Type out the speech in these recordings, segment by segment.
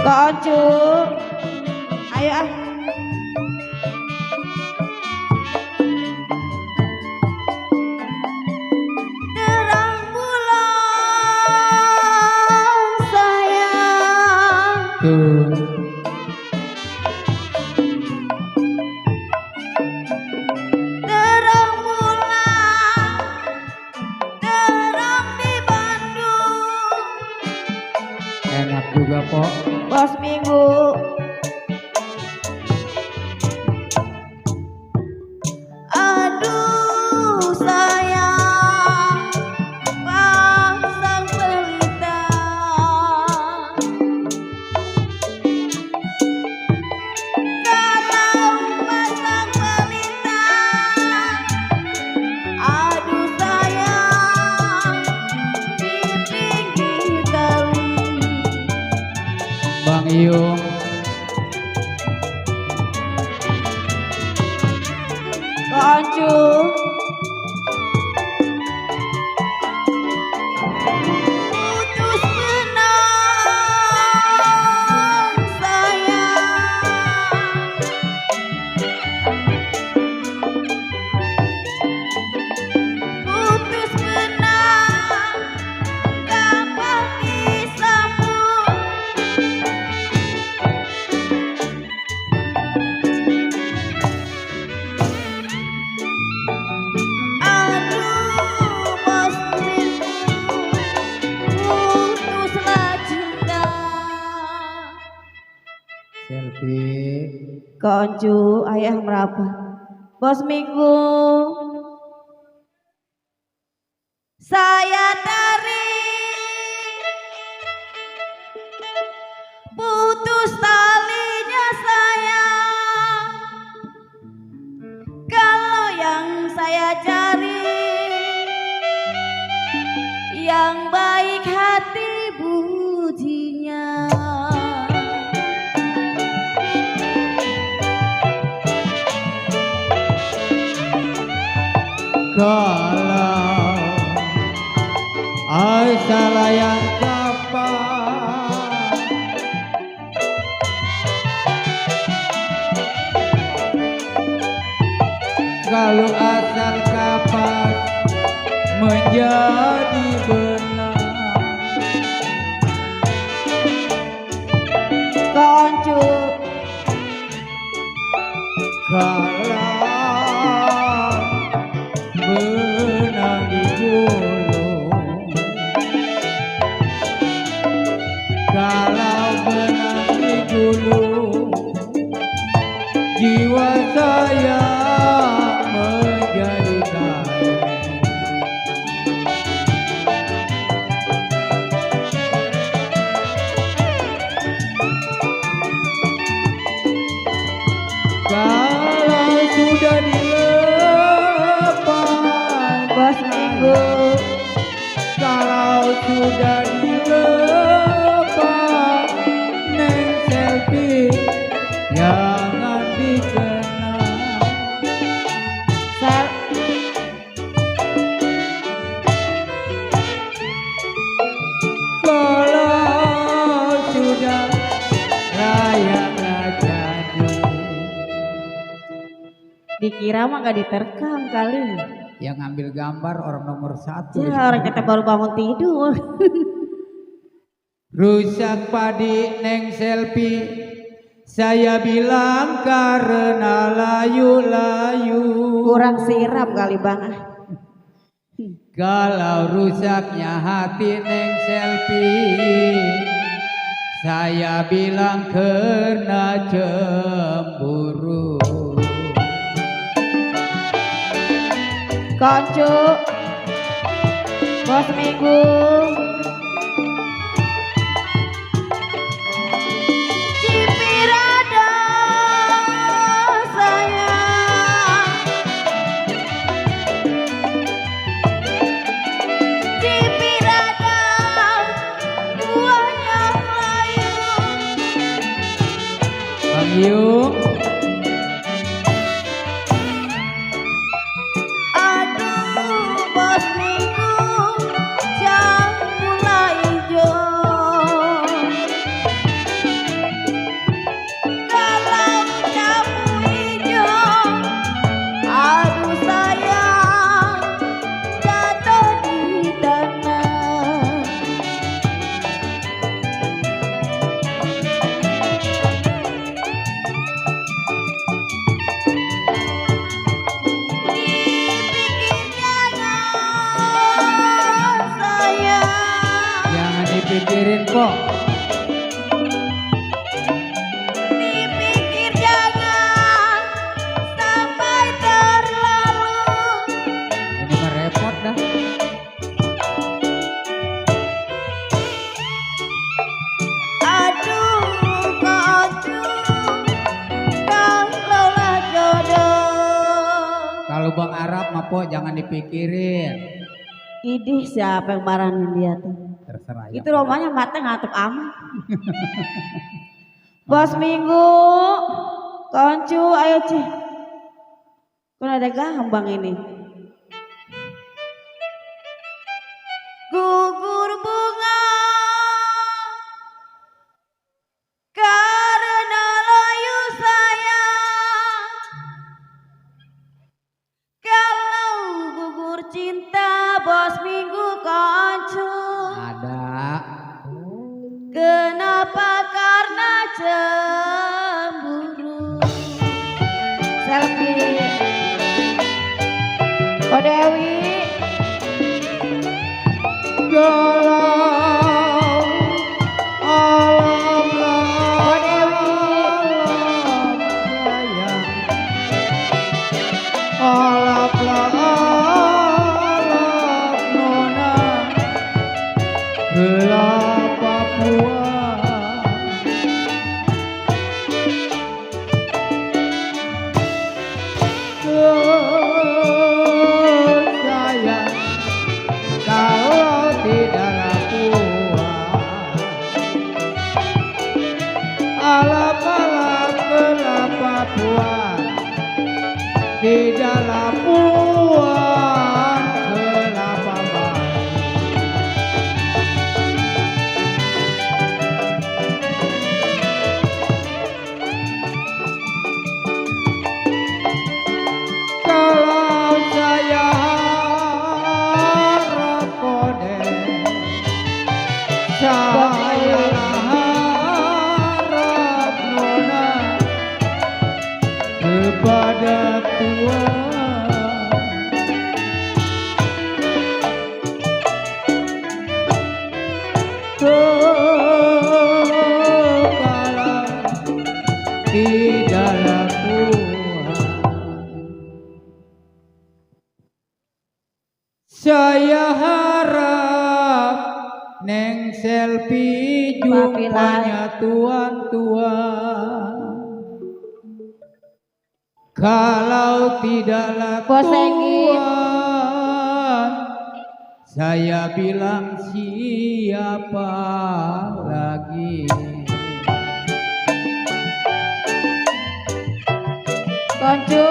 Koncu, ayo ah. Terang bulan sayang. Tuh. Terang bulan, terang di Bandung. Enak juga kok. Bos Minggu. Aduh sayang, pasang pelita. Kalau pasang pelita, aduh sayang, di pinggir kali. Bang Iyung. Koncu. Putus benang sayang. Putus benang gampang disambung. Aduh bos Minggu, putuslah cinta. Selfie. Koncu ayah meraba. Bos Minggu, saya tarik putus talinya sayang. Kalau yang saya cari yang baik hati budinya. Kalau asal yang kapan kalau asal kapan menjadi benar. Koncu. Kalau benang di gulung, kalau benang di gulung, jiwa saya menjadi kain. Kalau sudah dilepas, Bos Minggu. kalau sudah dilepas, neng selfie jangan dikenang. Sel. Kalau sudah layaklah jadi. Dikira mah gak diterkam kali. Yang ngambil gambar orang nomor 1. Ya orang kita baru bangun tidur. Rusak padi neng selfie, saya bilang karena layu-layu. Kurang siram kali bang. Kalau rusaknya hati neng selfie, saya bilang karena cemburu. Koncu. Bos Minggu. Cipirada sayang. Cipirada buahnya Melayu. Bang Iyung. Aduh bos Minggu, jam mulai hijau. Bang Arab mah po jangan dipikirin. Idih siapa yang marahin dia tuh? Terserah ya. Itu rumahnya mata ngatup aman. Bos Minggu, koncu, ayo cih. Kan ada gambang ini. Gugur bunga karena layu sayang. Kalau gugur cinta Bos Minggu koncu. Ada. Kenapa? Karena cemburu. Selfie. Oh Dewi. Galau alam Oh Dewi. sayang alap nona gelap Papua sayang kalau tidak lakuan alap-alap gelap Papua tidak lapuan kelapa baru. Kalau saya harap kode saya harap nona kepada Tuhan. Kalau tidak lakukan saya harap Neng Selfie jumpanya tuan-tuan. Kalau tidak Bos Egi. lakukan saya bilang siapa lagi. Koncu.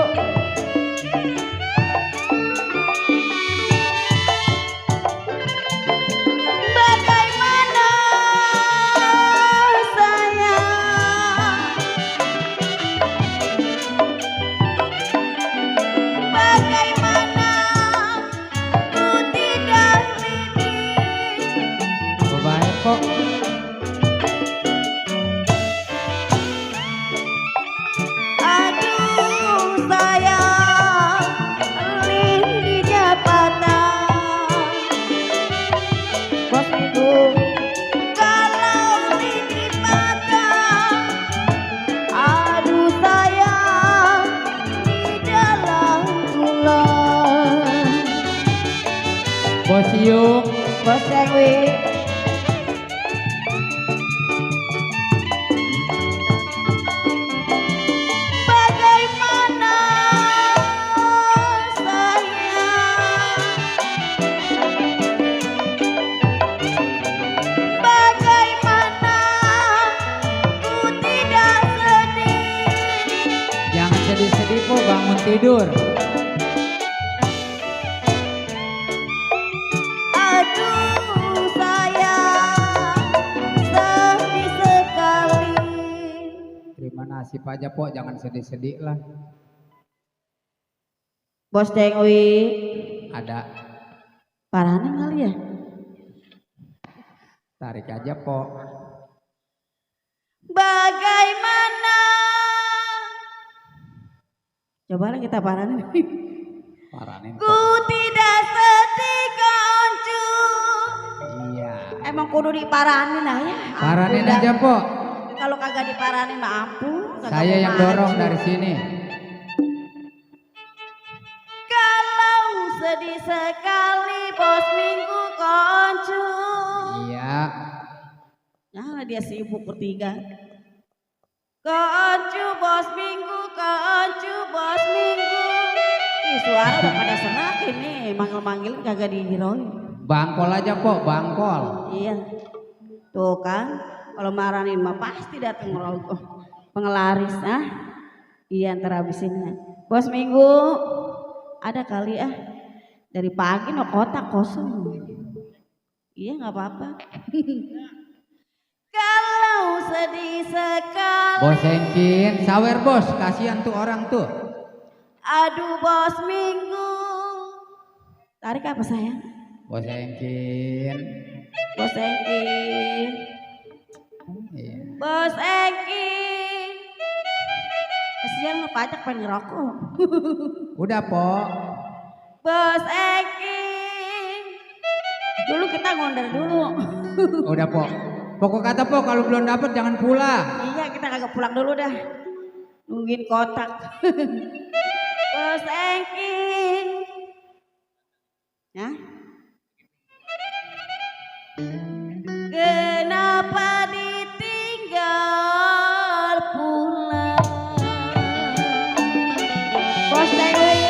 Bagaimana sayang? Bagaimana ku tidak limit? Baik kok. Aduh sayang, lininya patah. Bos Minggu. Kalau lini patah, aduh sayang, di dalam tulang. Bos Yung, Bos Dewi. Bagaimana sayang? Bagaimana ku tidak sedih? jangan sedih-sedih po, bangun tidur. Aduh sayang, sedih sekali. Terima nasib aja po, jangan sedih-sedih lah. Bos Dewi, Ada, parahan kali ya? tarik aja po. Bagaimana? Coba lah kita parahan. Paranin Ku po. tidak sedih koncu. Iya. Emang kudu diparanin lah ya. Paranin Ampun aja dah. po. Kalau kagak diparanin mah ampun. Kagak Saya mau yang maju. dorong dari sini. Kalau sedih sekali Bos Minggu koncu. Iya. Nah dia sibuk bertiga. Koncu Bos Minggu, koncu Bos Minggu. Ih, suara udah pada serak ini, manggil-manggilin kagak dihirauin. Bangkol aja po, bangkol. Iya, tuh kan, kalau marahin mah pasti datang ngerogoh. Pengelaris, ah? Iya, ntar habisinnya. Bos Minggu, ada kali ah. Dari pagi no kotak kosong. Iya nggak apa-apa. Kalau sedih sekali. Bos Engkin, sawer bos, kasihan tuh orang tuh. Aduh Bos Minggu. Tarik apa sayang? Bos Engkin. Bos Engki. Iya. Bos Engki. Kasihan lo pajak pengen ngerokok. Udah po. Bos Engki. Dulu kita ngonder dulu. Udah po. Pokok kata po kalau belum dapet jangan pulang. Iya kita kagak pulang dulu dah. Nungguin kotak. Bos Engki. Ya? Kenapa ditinggal pulang? Bos Dewi.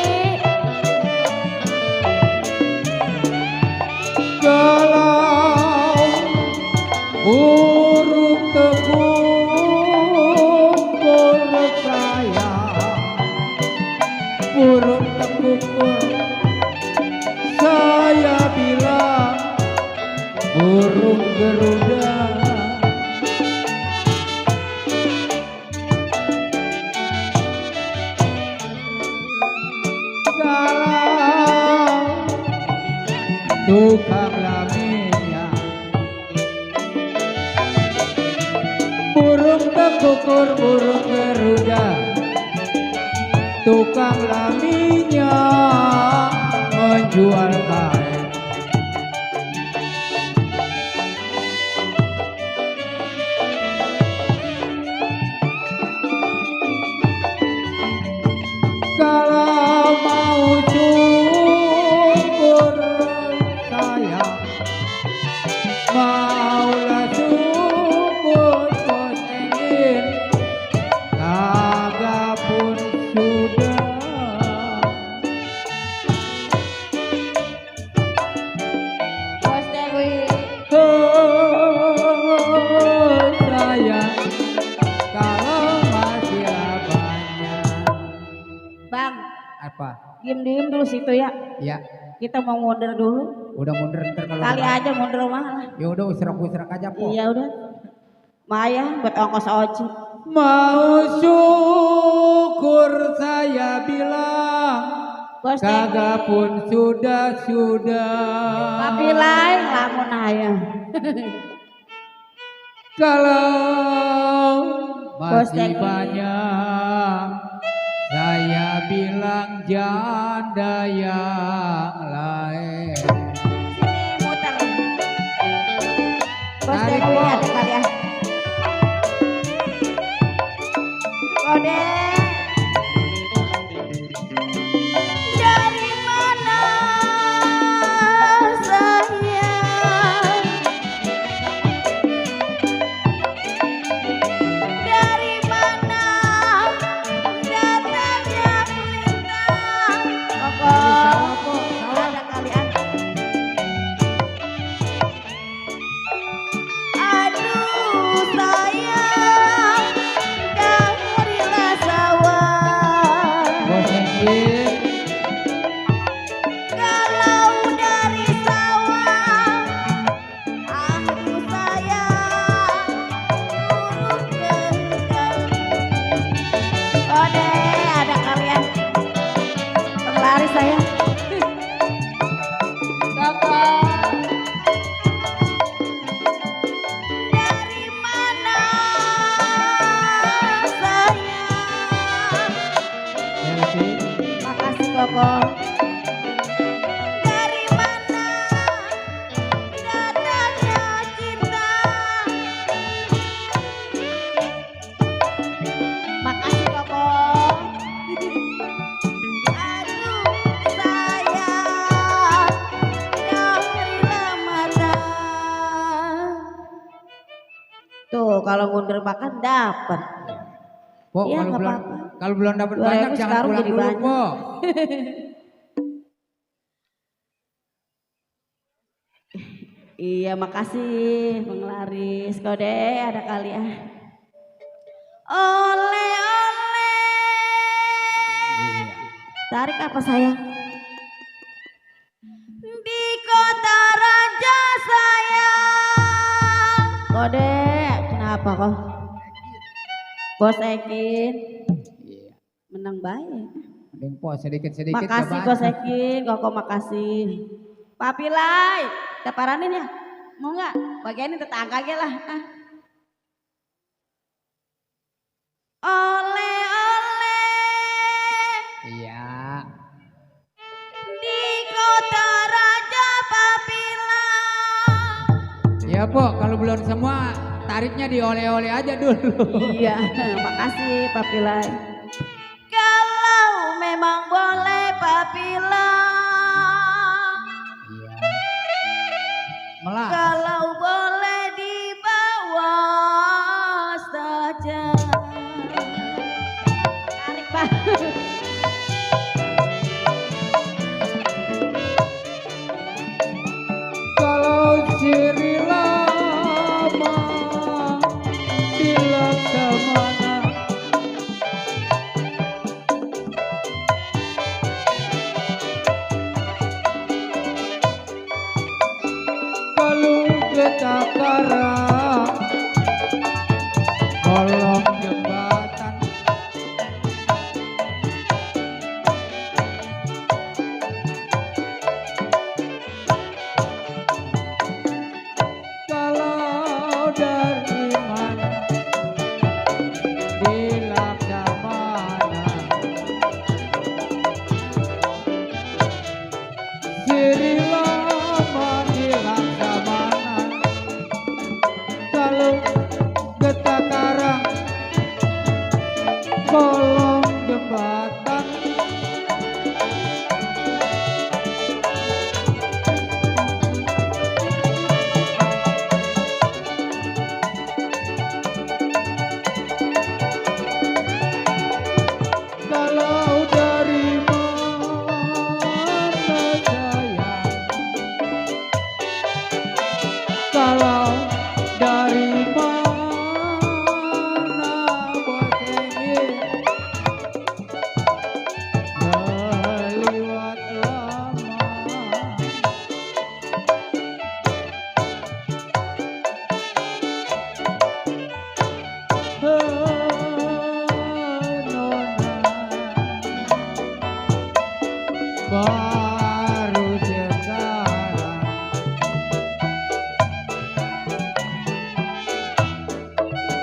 Kalau burung tekukur saya, burung tekukur saya bilang burung Garuda. Kalau tukang laminnya burung tekukur burung Garuda, tukang laminnya menjual kain. Kalau mau syukur saya, maulah syukur Bos Engin, kagak pun sudah. Bos Dewi. Saya kalau masih banyak. Bang, Apa? diem dulu situ ya. Ya, Kita mau mundur dulu. udah mundur ntar kalau Kali udah- aja mundur malah. Ya udah usrak aja po. Iya udah. Maya buat ongkos ojek. Mau syukur saya bilang, Bos kagak Dewi. pun sudah. Tapi lain lamun ayam. Kalau Bos masih Dewi. banyak, saya bilang janda yang lain. Sini muter. Bos Tarik, Dewi Bos. ada kali ya. Kode. Dari mana sayang? Dari mana datangnya bintang? Koko, ada kalian. Aduh sayang, daharilah sawah. Bos Engkin, Kalau dari sawah, aduh sayang, turun ke dalam. Kode, ada kalian. Penglaris saya. Koko. Dari mana sayang? Selfie. Makasih Koko. Dari mana datangnya cinta? Makasih Koko. Aduh sayang, daharilah mata. Tuh kalau mundur makan dapat. Po, Iya, kalau nggak belum apa-apa. kalau belum dapat 2.000 banyak jangan sekarang pulang jadi dulu banyak. po. Iya makasih penglaris. Kode ada kali ah. Oleh oleh. Iya. Tarik apa sayang? Di kota raja sayang. Kode kenapa kok? Bos Ekin Iya. menang baik. Mending po sedikit-sedikit Makasih coba. Bos Ekin, kok makasih. Papi Lai, kita paranin ya. Mau nggak? Bagian ini tetangga aja lah. Ah. Oleh oleh Iya. di kota raja Papi Lai. Ya po, kalau belum semua tariknya dioleh-oleh aja dulu. Iya, makasih Papi Lai. Kalau memang boleh Papi Lai. Iya. Malah. Kalau boleh dibawa saja. Tarik Pak. Kalau ciri lama bila kemana kalau ketakara kolong jembatan kalau dari mana bila kemana Siri lama hilang kemana kalau getah karang kolong jembatan kalau dari mana sayang kalau dari mana bos ingin melihat lama nona baru sekarang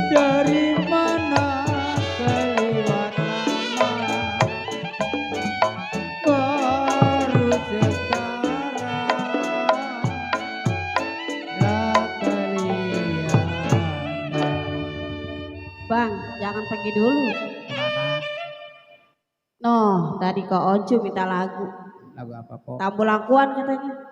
dari mana kelewat lama baru sekarang lah kelihatan Bang, jangan pergi dulu. mana Noh, tadi kok Oncu minta lagu. lagu apa po Tambulangkuan katanya.